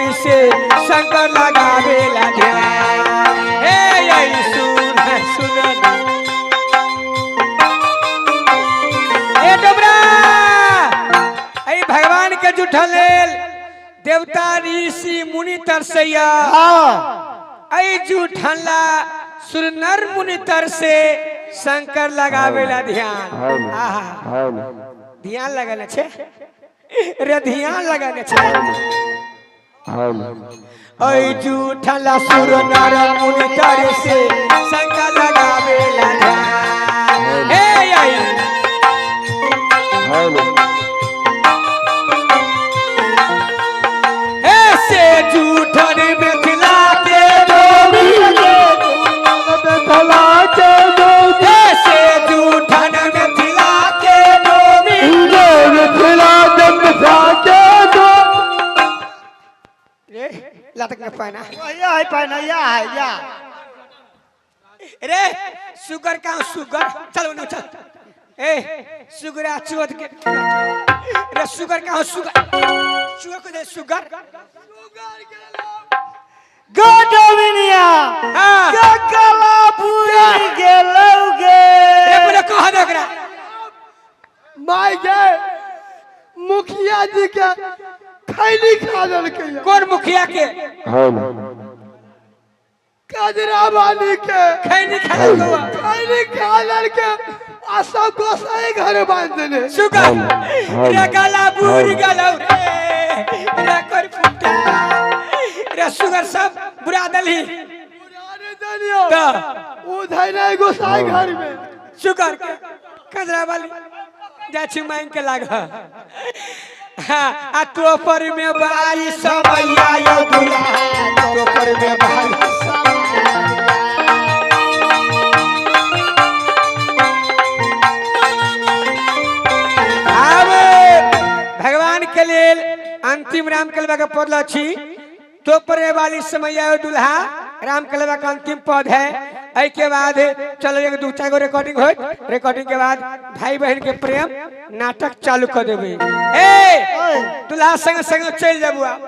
तरसे शंकर लगावेला ध्यान। हे ऐ सुन सुन ए डोबरा, ऐ भगवान के जुठल लेल देवता ऋषि मुनि तरसैया। ऐ जुठला सुर नर मुनि तरसे शंकर लगावेला ध्यान। आहा, ध्यान लगाने छे रे, ध्यान लगाने छे। ऐ जूठला सुर नर मुनि तरसे शंकर लगावेला ध्यान। हे ऐ हे से जूठन मिथिला के डोमी, मिथिला के डोमी, हे से जूठन मिथिला के डोमी, मिथिला के मिथिला के डोमी। रे लटक में पाना या है पाना, या है या रे सुगर का सुगर, चलो नु चल। ए सुगरा चोद के रे सुगर का सुगर, सुगर को दे सुगर। गो डोमिनिया हां के गला बुरी गेलौ गे। रे बोले कह दे ओकरा। माय गे मुखिया जी के खैली खा देलकै। कौन मुखिया के? कजरा वाली के खैनी खा देलकै। खैली खा देलकै आ सब गोसाई घर बांध देने। सुगर रे गला बुरी गेलौ रे, रे कर फुटा रे सुगर सब बुरा दलही। बुरा दलियो त उ धैले गोसाई घर में। सुगर के कजरा वाली जा छी मांग के लाग। हाँ, आ तो पर में बारी समैया यो दुल्हा, तो पर में बारी समैया। आब भगवान के लेल अंतिम राम कलवा के पद अछि तो पर वाली समैया यो दुल्हा, राम कलवा का अंतिम पद है। एहि के बाद चलो एक दू चार गो रिकॉर्डिंग होत, रिकॉर्डिंग के बाद भाई बहन के प्रेम नाटक चालू कर देबै। ए दुल्हा संग संग चल जाबू आप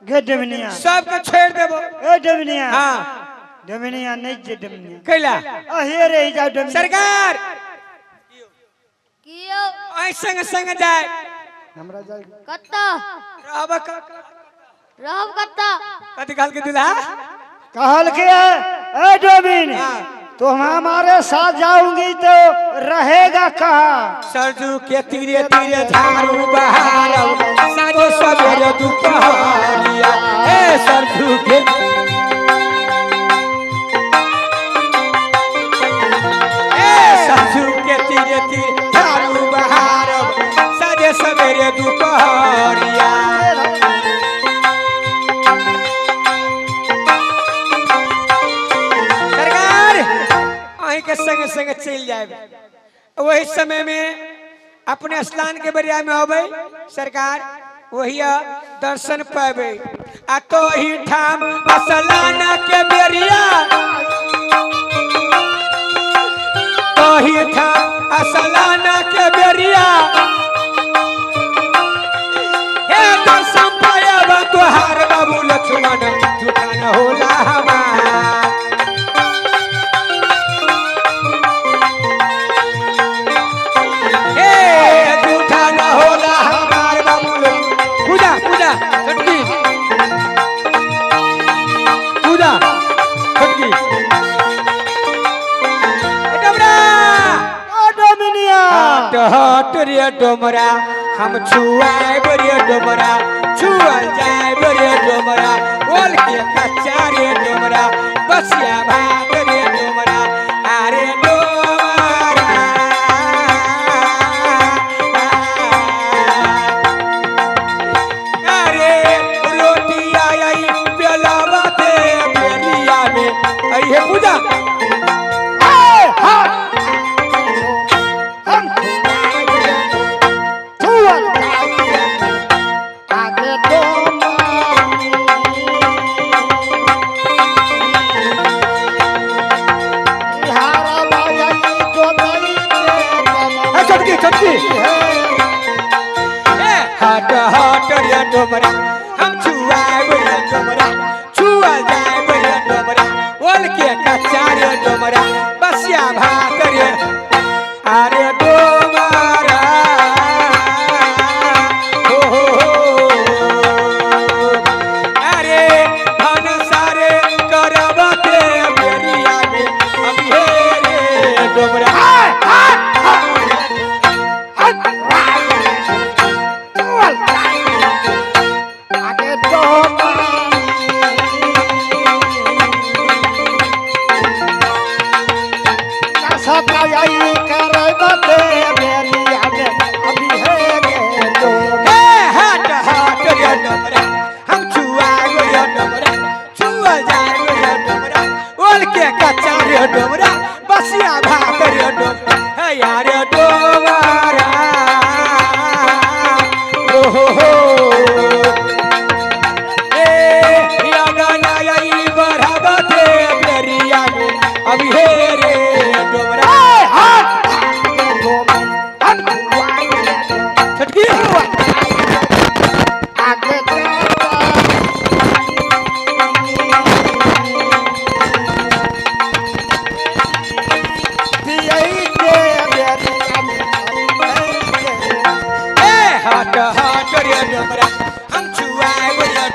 गे डोमिनिया, सबके छोड़ देबो। ए डोमिनिया, हां डोमिनिया नहीं जे डोमिनिया कैला अहे रे जाओ डोमिनिया। सरकार कियो ऐ संग संग जाए हमरा जाए कत्ता रहब रहब कत्ता। कथी कहल के दुल्हा? कहल के ए डोमिन तो हमारे साथ जाऊंगी तो रहेगा कहाँ? सरजू के तीरे तीरे झाड़ू बहारब साँझो सवेरे दुपहरिया। ए सरजू के ए सरजू के तीरे तीरे झाड़ू बहारब साँझे सवेरे दुपहरिया। के संग संग चल जाए वही समय में अपने स्नान के बरिया में अबे सरकार वही दर्शन पाबे। आ तो ही ठाम असलाना के बेरिया, तो ही ठाम असलाना के बेरिया, हे दर्शन पायब तोहार बाबू लक्ष्मण झूठा न होला हमार। पूजा पूजा छोटकी, पूजा छोटकी डोमरा डोमिनिया। हट हट रे डोमरा हम छुआब रे डोमरा, छुअल जाए रे डोमरा, ओल के कच्चा रे डोमरा, बसिया भात रे डोमरा, अरे डोमरा। अरे रोटी आई बेलावा दे बेरिया में आई है पूजा। छोटकी छोटकी हट हट रे डोमरा हम छुआब।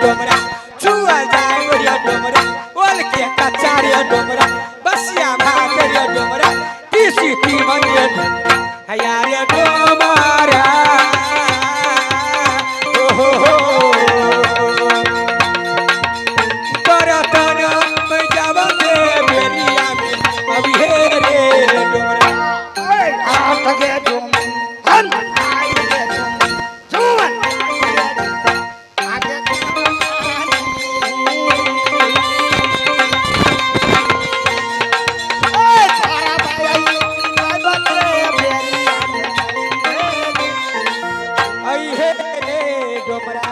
डोमरा छुअल जाय रे डोमरा ओल के कच्चा रे डोमरा बसिया भात रे डोमरा तीसी तीमन रे हया रे डोमरा ओ हो हो बरतन में जावते बेरिया में अभी हे रे डोमरा हाथ के डोमन हम आई के डोमन जुवन आगे ए तारा बाई बाई बते बेरिया में आई हे रे डोमरा।